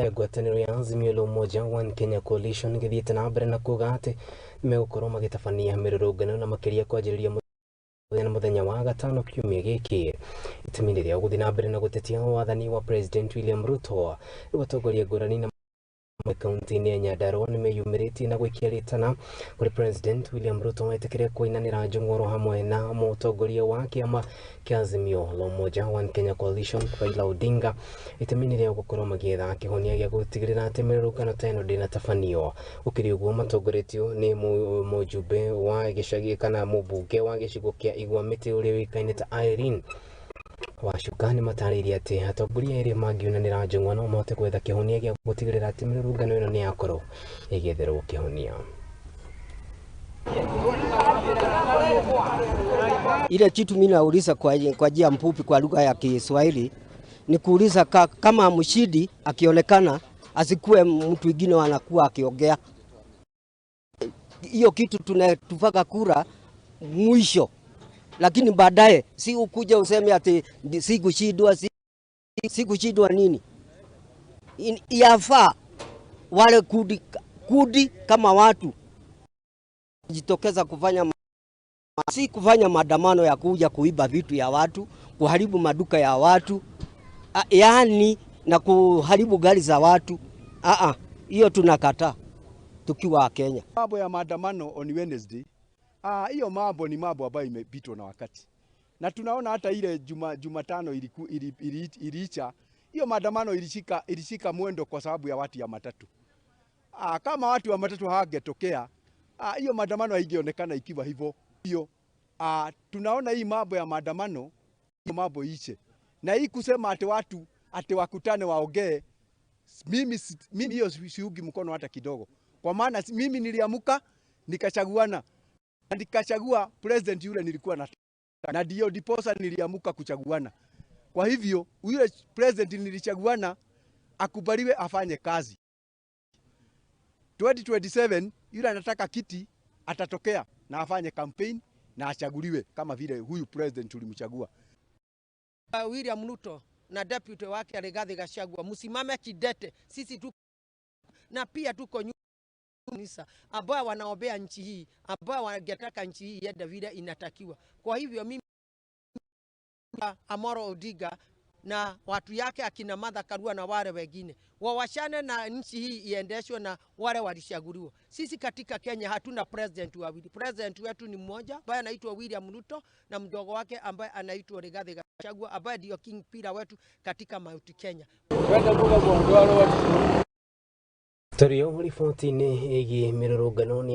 Ngwatanĩro ya Azimio la Umoja One Kenya Coalition gĩthiĩte na mbere na kuga atĩ nĩmegũkorwo magĩtabania mĩrũrũngano na makĩria kwanjĩrĩria mũthenya na mũthenya wa gatano kiumia gĩkĩ, itemi rĩa gũthiĩ na mbere na gũtetia wathani wa President William Ruto. Rĩu atongoria ngũrani na kaunti-inĩ ya Nyandarua nĩmeyumĩrĩtie na gwĩkia rĩtana kũrĩ President William Ruto etĩkĩre kũinanĩra njũng'wa oro hamwe na mũtongoria wa kĩama kĩa Azimio la Umoja One Kenya Coalition Raila Odinga, itemi-inĩ rĩa gũkorwo magĩetha kĩhonia gĩa gũtigĩrĩra atĩ mĩrũrũngano ta ĩno ndĩnatabanio. Gũkĩrĩ ũguo, matongoretio nĩ mũjumbe wa gĩcagi kana mũmbunge wa gĩcigo kĩa Igwa Mĩtĩ ũrĩa ũĩkaine ta Irene Wacuka, nĩ matarĩirie atĩ atongoria erĩ mangiunanĩra njũng'wa no mahote gwetha kĩhonia gĩa gũtigĩrĩra atĩ mĩrũrũngano ĩno nĩ yakorwo ĩgĩetherwo kĩhonia. Ile kitu mimi nauliza kwa njia mfupi kwa lugha ya Kiswahili ni kuuliza kama mshindi akionekana asikuwe mtu mwingine anakuwa akiongea. Hiyo kitu tunatupaga kura mwisho, lakini baadaye si ukuja useme ati sikushindwa, sikushindwa nini. Yafaa wale kundi, kundi kama watu jitokeza kufanya, si kufanya maandamano ya kuja kuiba vitu ya watu, kuharibu maduka ya watu, yaani na kuharibu gari za watu. Hiyo tunakataa tukiwa Kenya. Mambo ya maandamano on Wednesday, hiyo mambo ni mambo ambayo imepitwa na wakati, na tunaona hata ile Jumatano iliisha, hiyo maandamano ilishika mwendo kwa sababu ya watu ya matatu. Kama watu wa matatu hawangetokea, hiyo maandamano haingeonekana ikiwa hivyo. Hiyo tunaona hii mambo ya maandamano, hiyo mambo iishe. Na hii kusema ati watu ati wakutane waongee, mimi hiyo siungi mkono hata kidogo. Kwa maana mimi niliamuka nikachaguana na nikachagua president yule nilikuwa nataka, na ndio ndiposa niliamuka kuchaguana. Kwa hivyo yule president nilichaguana akubaliwe afanye kazi. 2027 yule anataka kiti atatokea na afanye campaign na achaguliwe kama vile huyu president tulimchagua. William Ruto na deputy wake Rigathi Gachagua, msimame kidete. Sisi tu na pia tuko kanisa ambao wanaombea nchi hii, ambao wangetaka nchi hii iende vile inatakiwa. Kwa hivyo mimi Amolo Odinga na watu yake akina Martha Karua na wale wengine wawachane na nchi hii iendeshwe na wale walichaguliwa. Sisi katika Kenya hatuna president wawili. President wetu ni mmoja ambaye anaitwa William Ruto na mdogo wake ambaye anaitwa Rigathi Gachagua ambaye ndio king pillar wetu katika Mount Kenya. Tũrĩ o riboti-inĩ ĩgiĩ mĩrũrũngano.